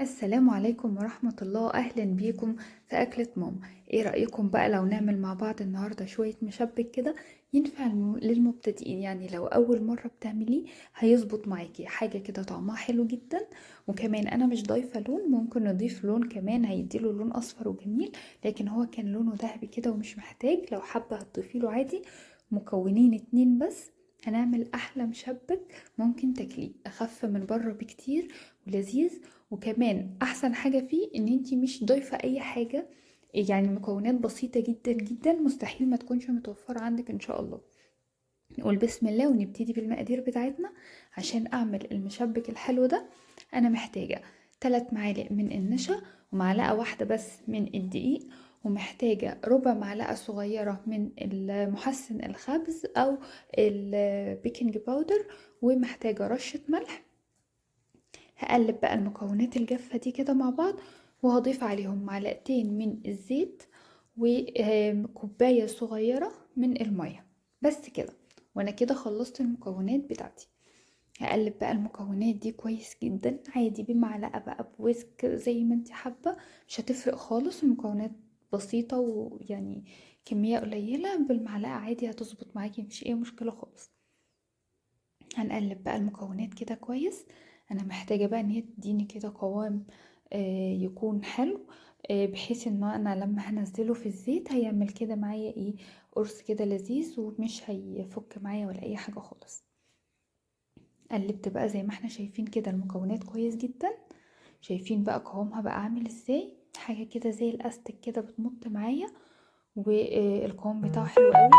السلام عليكم ورحمة الله، أهلا بيكم في أكلة ماما. ايه رأيكم بقى لو نعمل مع بعض النهاردة شوية مشبك كده ينفع للمبتدئين؟ يعني لو أول مرة بتعمليه هيظبط معاكي حاجة كده طعمها حلو جدا، وكمان أنا مش ضايفة لون، ممكن نضيف لون كمان هيديله لون أصفر وجميل، لكن هو كان لونه ذهبي كده ومش محتاج، لو حابة هتضيفيله عادي. مكونين 2 بس هنعمل أحلى مشبك ممكن تاكليه، أخف من بره بكتير ولذيذ، وكمان أحسن حاجة فيه إن انتي مش ضايفة أي حاجة، يعني مكونات بسيطة جدا جدا مستحيل ما تكونش متوفرة عندك إن شاء الله. نقول بسم الله ونبتدي بالمقادير بتاعتنا. عشان أعمل المشبك الحلو ده أنا محتاجة 3 معالق من النشا، ومعلقة واحدة بس من الدقيق، ومحتاجة ربع معلقة صغيرة من المحسن الخبز أو البيكنج باودر، ومحتاجة رشة ملح. هقلب بقى المكونات الجافة دي كده مع بعض، وهضيف عليهم معلقتين من الزيت وكوباية صغيرة من المية بس كده، وانا كده خلصت المكونات بتاعتي. هقلب بقى المكونات دي كويس جدا، عادي بمعلقة بقى بويسك زي ما انت حابة، مش هتفرق خالص، المكونات بسيطة ويعني كمية قليلة، بالمعلقة عادي هتظبط معاكي مفيش اي مشكلة خالص. هنقلب بقى المكونات كده كويس. انا محتاجة بقى ان هي تديني كده قوام، يكون حلو، بحيث ان انا لما هنزله في الزيت هيعمل كده معايا قرص كده لذيذ ومش هيفك معايا ولا اي حاجة خالص. قلبت بقى زي ما احنا شايفين كده المكونات كويس جدا، شايفين بقى قوامها بقى عامل ازاي، حاجة كده زي الاستك كده بتمط معايا، والقوام بتاعه حلو قوي،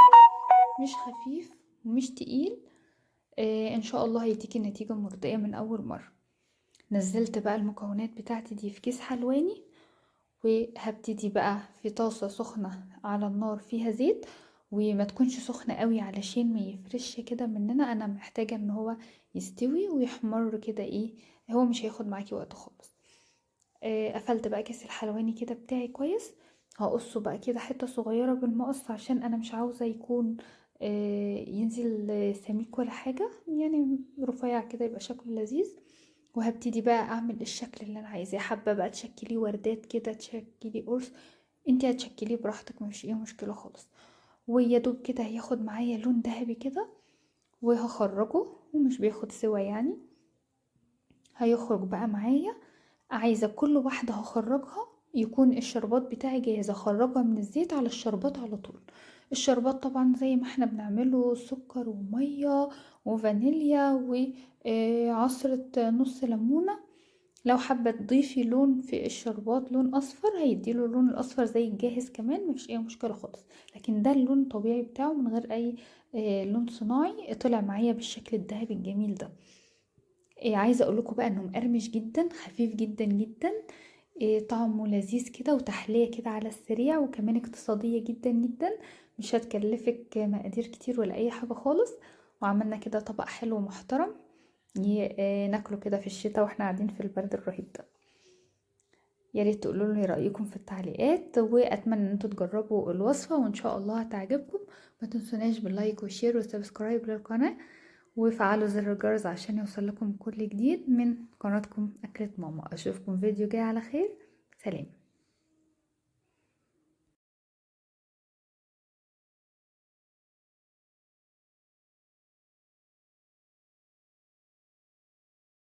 مش خفيف ومش تقيل، ان شاء الله هيديكي نتيجة مرضية من اول مرة. نزلت بقى المكونات بتاعتي دي في كيس حلواني، وهبتدي بقى في طاسة سخنة على النار فيها زيت، وما تكونش سخنة قوي علشان ما يفرش كده مننا، انا محتاجة ان هو يستوي ويحمر كده، هو مش هياخد معاكي وقت خالص. قفلت بقى كيس الحلواني كده بتاعي كويس، هقصه بقى كده حتة صغيرة بالمقص عشان انا مش عاوزة يكون، ينزل سميك ولا حاجة، يعني رفيع كده يبقى شكله لذيذ. وهبتدي بقى اعمل الشكل اللي انا عايزاه، حابة بقى تشكليه وردات كده، تشكليه قرص، انتي هتشكليه براحتك مفيش اي مشكلة خالص. ويا دوب كده هياخد معايا لون ذهبي كده وهخرجه، ومش بياخد سوا يعني، هيخرج بقى معايا. عايزة كل واحدة هخرجها يكون الشربات بتاعي جاهز، اخرجها من الزيت على الشربات على طول. الشربات طبعا زي ما احنا بنعمله سكر ومية وفانيليا وعصرة نص ليمونة. لو حابة تضيفي لون في الشربات لون اصفر هيديله اللون الاصفر زي الجاهز كمان، مفيش اي مشكلة خالص، لكن ده اللون الطبيعي بتاعه من غير اي، لون صناعي، طلع معايا بالشكل الذهبي الجميل ده. عايزة اقول لكم بقى انه مقرمش جدا، خفيف جدا جدا، طعمه لذيذ كده، وتحلية كده على السريع، وكمان اقتصادية جدا جدا، مش هتكلفك مقادير كتير ولا اي حاجة خالص. وعملنا كده طبق حلو محترم ناكله كده في الشتاء واحنا قاعدين في البرد الرهيب ده. يا ريت تقولوا لي رأيكم في التعليقات، واتمنى ان انتوا تجربوا الوصفة وان شاء الله هتعجبكم. ما تنسوناش بال like وال share وال subscribe للقناة، وفعلوا زر الجرس عشان يوصل لكم كل جديد من قناتكم أكلة ماما. أشوفكم فيديو جاي على خير، سلام.